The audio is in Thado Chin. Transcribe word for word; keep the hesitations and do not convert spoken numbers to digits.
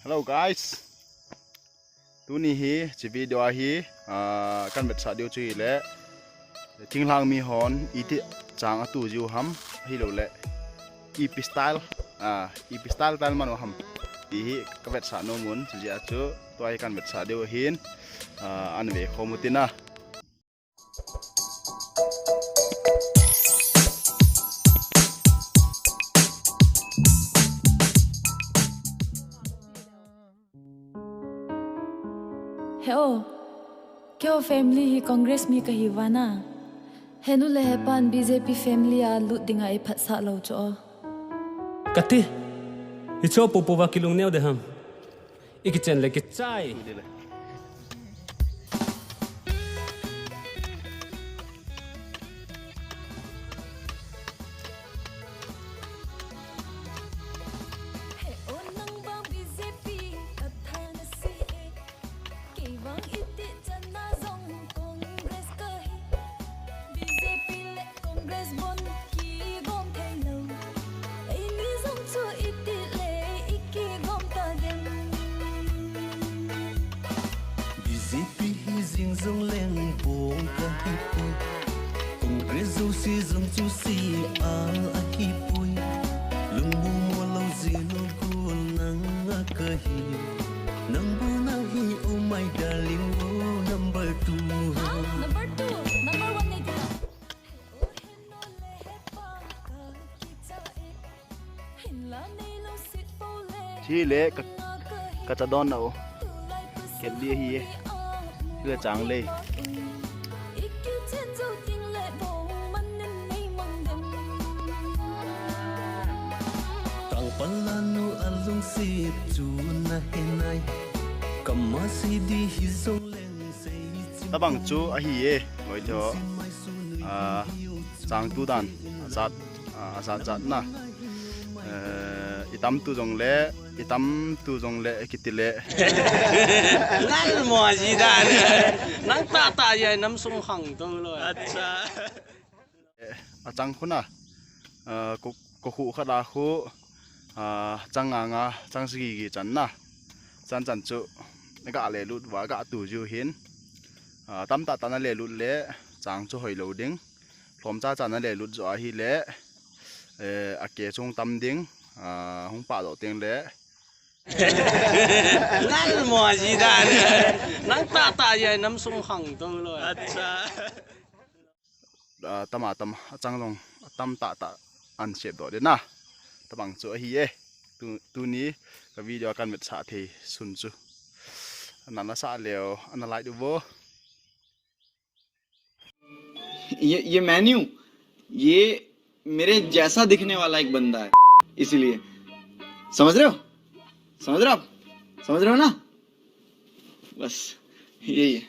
Hello guys. Tuni hi, hiche video a hi, ah, kan vetsah diu chu hile, thinglhang mi hon iti chang atu jiu ham, ahilouleh ipi style, ah, ipi style style man u ham, ti hi ka vetsah nom un, chujeh a chu tua hi kan vetsah diu ahin, ah, an ve khom u tina. He o, keiho family hi Congress mi kahi uva na. Henu le hepan B J P family a lut dinga eiphatsah lou chu o. Kati, hicho popo va kilung neo de ham. Ikichen le kichai. He o, nang vang B J P katha nasi e. Kei vang iti chan a jong Congress kahi. B J P le Congress bon kigom thei lou. Eini jong chu iti le ikigom ta dem. B J P hi jing jong leng bong kahi poi. Congress jouse jong chu C R ahi poi. Lungmong mo lou jeh lou gol nang a kahi. Nang bu na hi, oh my darling, oh number two. Ah, number two, number one nei tina. Chile ka, ka cha don na o. Ket di hi e. Chile chang le. Tang palanu alung sip chu na henai. Kama si di hi jong leng sei. Tabang chu ahi e. Loi tho. Ah, chang tu dan. Ajat. Ah, ajat jat na. Eh, itam tu jong le, itam tu jong le, kiti le. Lal mo ji dan. Nang tata jai nam sung khang to lo. Acha. Eh, achang khu na. Eh, ko, ko khu khat a khu. Ah, chang nga nga, chang sagi gi chan na. Chan chan chu. Ga le lut va ga tu ju hin. Ah, tam tata na le lut le, chang chu hoi lo ding. Lhom cha cha na le lut jo ahi le, eh, a ke chung tam ding, ah, hung pa do teng le. Lal mo ji dan. Nang tata jai nam sung khang to lo. Acha. Ah, tama tam, achang jong, tam tata an sep do de na. Tabang chu ahi e. Tu, tuni ka video kan vetsah thei sun chu. Ana la sa leo, ana like du vo. ये ये मैं नहीं हूँ। ये मेरे जैसा दिखने वाला एक बंदा है, इसीलिए। समझ रहे हो? समझ रहे हो आप? समझ रहे हो ना? बस यही है।